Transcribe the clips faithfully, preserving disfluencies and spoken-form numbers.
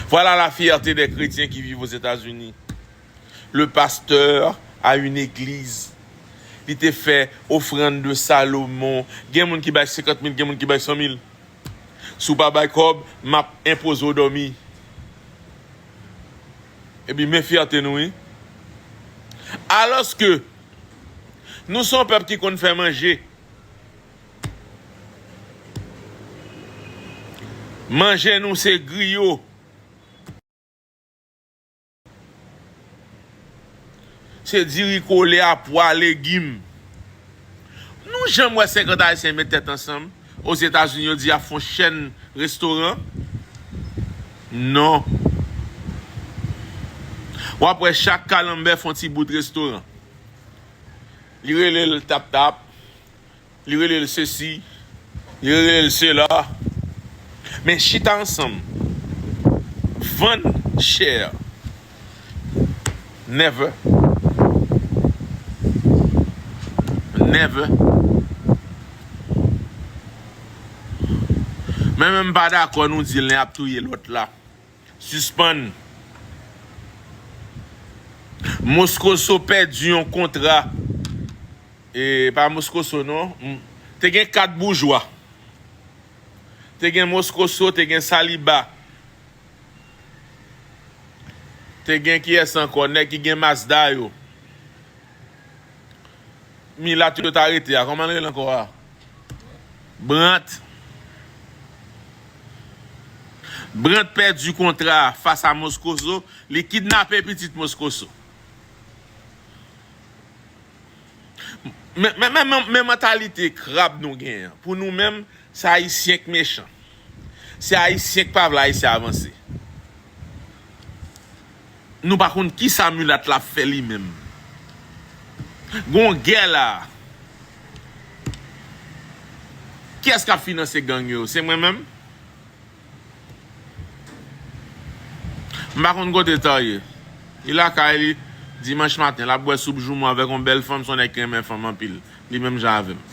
Voilà la fierté des chrétiens qui vivent aux États-Unis. Le pasteur a une église. Li te fè ofrann de Salomon. Gen moun ki bay senkant mil, gen moun ki bay san mil. Si w pa bay kòb, m ap enpoze w dòmi. Epi men fyète nou, wi. Alòske, nou se yon pèp ki konn fè manje. Manje nou se griyo. Se diri kole a, pwa, legim. Nou janm wè senkant Ayisyen met tèt ansanm Ozetazini, yo di y ap fè yon chèn restoran? Non. W ap wè chak kalanbè fè yon ti bout restoran. Li rele l Tap Tap. Li rele l sesi, li rele l sela. Men chita ansanm, vann chè. Never. Never. Men menm pa dakò nou di l ap touye lòt la. Sispann. Moskoso pèdi yon kontra. E pa Moskoso non. M, te gen kat boujwa. Te gen Moskoso, te gen Saliba. Te gen kiyès ankò? Nèg ki gen Mazda yo. Milat yo ta rete a, kòman l rele ankò a? Brant. Brant pèdi kontra a fas a Moskoso, li kidnape pitit Moskoso. Men, men, men, men, men mantalite krab nou genyen an. Pou nou menm, se Ayisyen k mechan. Se Ayisyen k pa vle Ayisyen avanse. Nou pa konn kisa milat la ap fè li menm. Gon gè la. Kiyès k ap finanse gang yo? Se mwen menm? M pa konn kote Tan ye. Li lakay li, dimanch maten, l ap bwè soup joumou avèk yon bèl fanm, se yon nèg ki renmen fanm anpil. Li menm jan avè m.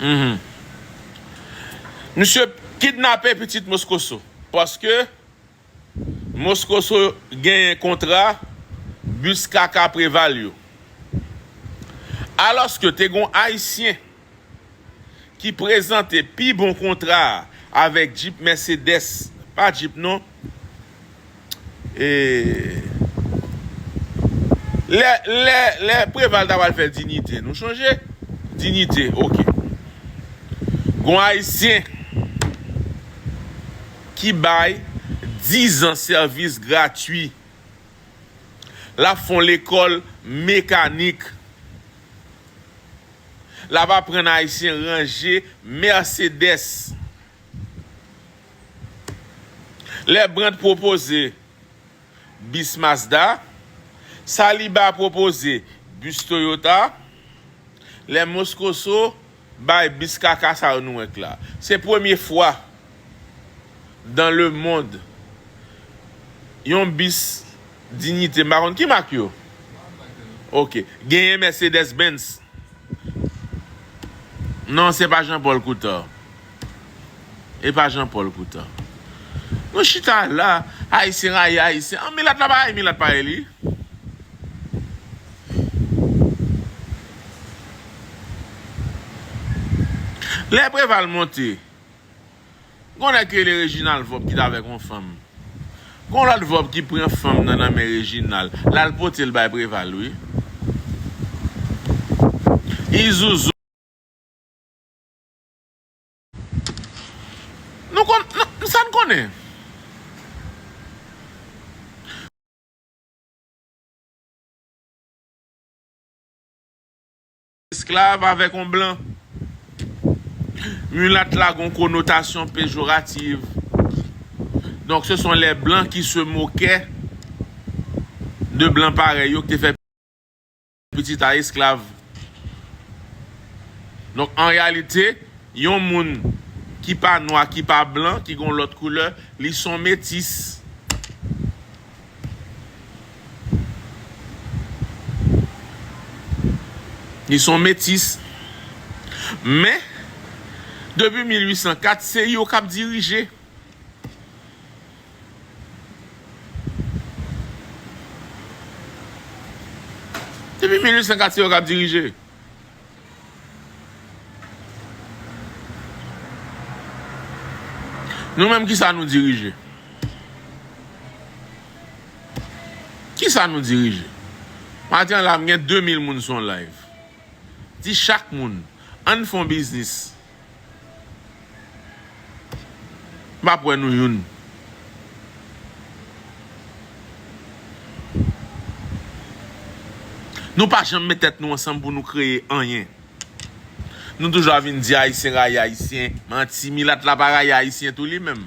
Mhm. Misye kidnape pitit Moskoso. Paske Moskoso genyen kontra bis kaka Preval yo. Alòske te gon Ayisyen ki prezante pi bon kontra a avèk Jeep Mercedes, pa Jeep non. E, lè, lè, lè Preval ta pral fè Dignité, nou chonje? Dignité, oke. Gon Ayisyen ki bay dizan sèvis gratwi. L ap fè yon lekòl mekanik. L ap aprann Ayisyen ranje Mercedes. Lè Brant pwopoze bis Mazda, Saliba pwopoze bis Toyota, lè Moscoso bay bis kaka sa yo nou wè k la. Se premye fwa dans le monde yon bis Dignité, m pa konn ki mak yo. Oke, genyen Mercedes Benz. Non, se pa Jean Paul Couthard. E pa Jean Paul Couthard. Nou chita la, Ayisyen rayi Ayisyen. An, milat la pa rayi milat parèy li. Lè Preval monte, gon nèg ki rele Reginald Vorbe ki t avèk yon fanm. Gon lòt Vorbe ki pran fanm nan nan men Reginald. L al pote l bay Preval, wi. Izouzou. Nou konn, nou, sa n konnen. Esklav avèk yon blan. Milat la gon konotasyon pejorativ. Donk, ce sont les blancs qui se moquaient de blan parèy yo ki te fè pitit a esklav. Donk, an reyalite, yon moun ki pa nwa, ki pa blan, ki gon lòt koulè, li son metis. Li son metis. Men, Depi mil uit san kat, se yo k ap dirije. Depi mil uit san kat, se yo k ap dirije. Nou menm, kisa nou dirije? Kisa nou dirije? Maten an la, m gen de mil moun sou yon live. Di chak moun, ann fè yon biznis. M p ap wè nou youn. Nou pa janm met tèt nou ansanm pou nou kreye anyen. Nou toujou ap vin di Ayisyen rayi Ayisyen. Manti, milat la pa rayi Ayisyen tou li menm.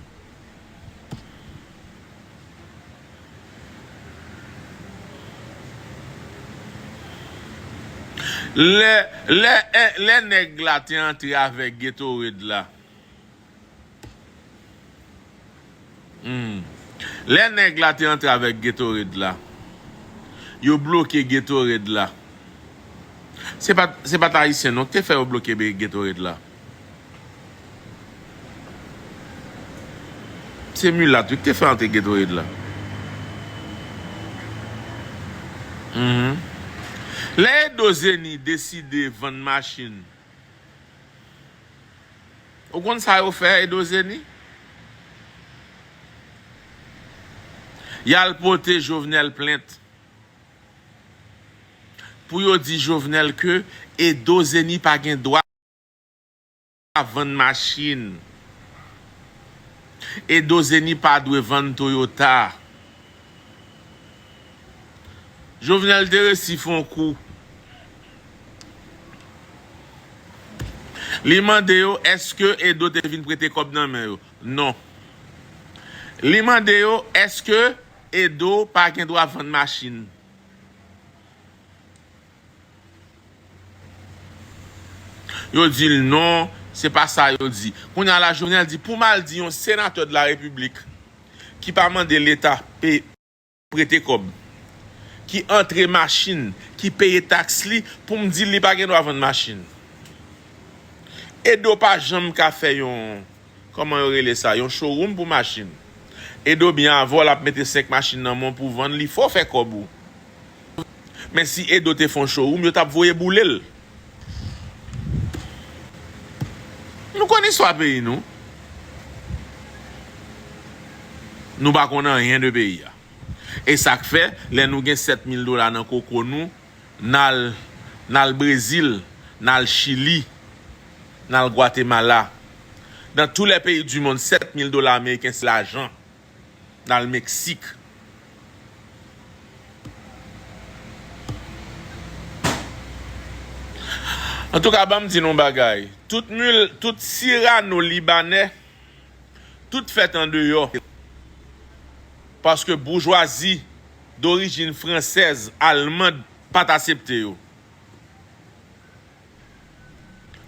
Lè, lè, lè nèg la te antre avèk Gatorade la, hmm, lè nèg la te antre avèk Gatorade la, yo bloke Gatorade la. Se pa, se pa t Ayisyen non ki te fè yo bloke Gatorade la. Se milat wi ki te fè antre Gatorade la. Mhm. Lè Edo Zeni deside vann machin, ou konn sa yo fè Edo Zeni? Y al pote Jovenel plent pou yo di Jovenel ke Edo Zeni pa gen dwa vann machin. Edo Zeni pa dwe vann Toyota. Jovenel te resi fè yon kou. Li mande yo, èske Edo te vin prete kòb nan men yo? Non. Li mande yo, èske Edo pa gen dwa vann machin? Yo di l non, se pa sa yo di. Kounye a la, Jovenel di, pou m al di yon senatè de la repiblik ki pa mande Leta pe-, prete kòb, ki antre machin, ki peye taks li, pou m di l li pa gen dwa vann machin. Edo pa janm ka fè yon, kòman yo rele sa, yon showroom pou machin. Edo byen avè w, l ap mete senk machin nan men w pou vann li, fò w fè kòb ou. Men si Edo te fè yon showroom, yo t ap voye boule l. Nou konn istwa peyi nou. Nou pa konn anyen de peyi a. E sa k fè, lè nou gen sèt mil dola nan koko nou, n al, n al Brezil, n al Chili, n al Gwatemala. Dans tous les pays du monde, sèt mil dola ameriken se lajan. N al Meksik. Antouka, ban m di nou yon bagay. Tout mil, tout Sirano libanè, tout fèt andeyò. Paske boujwazi dorijin fransèz, almann, pa t aksepte yo.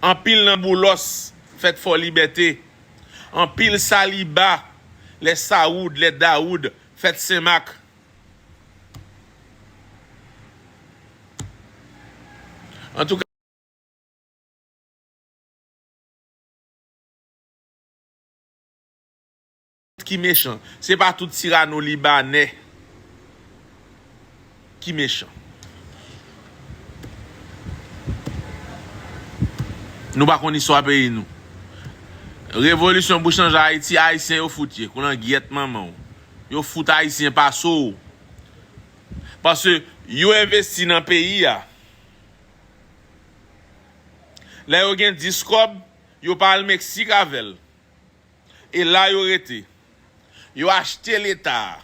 Anpil nan Boulos fèt Fò Libète. Anpil Saliba, lè Sawoud, lè Dawoud, fèt Senmak. Antouka, ki mechan. Se pa tout Sirano libanè ki mechan. Nou pa konn istwa peyi nou. Revolisyon pou chanje Ayiti, Ayisyen yo fout ye, kou langyèt manman w. Yo fout Ayisyen pase w. Paske yo envesti nan peyi a. Lè yo gen dis kòb, yo pa al Meksik avè l. E la yo rete. Yo achte Leta.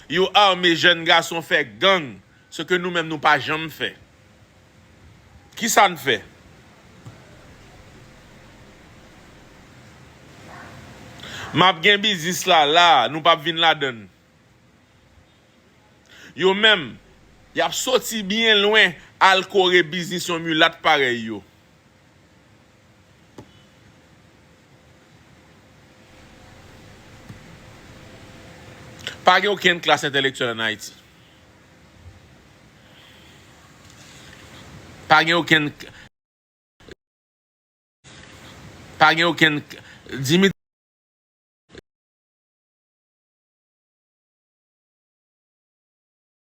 Yo ame jèn gason fè gang, se ke nou menm nou pa janm fè. Kisa n fè? M ap gen biznis la, la, nou p ap vin ladann. Yo menm, y ap soti byen lwen al kore biznis yon milat parèy yo. Pa gen okenn klas entèlektyèl ann Ayiti. Pa gen okenn, pa gen okenn Dimitri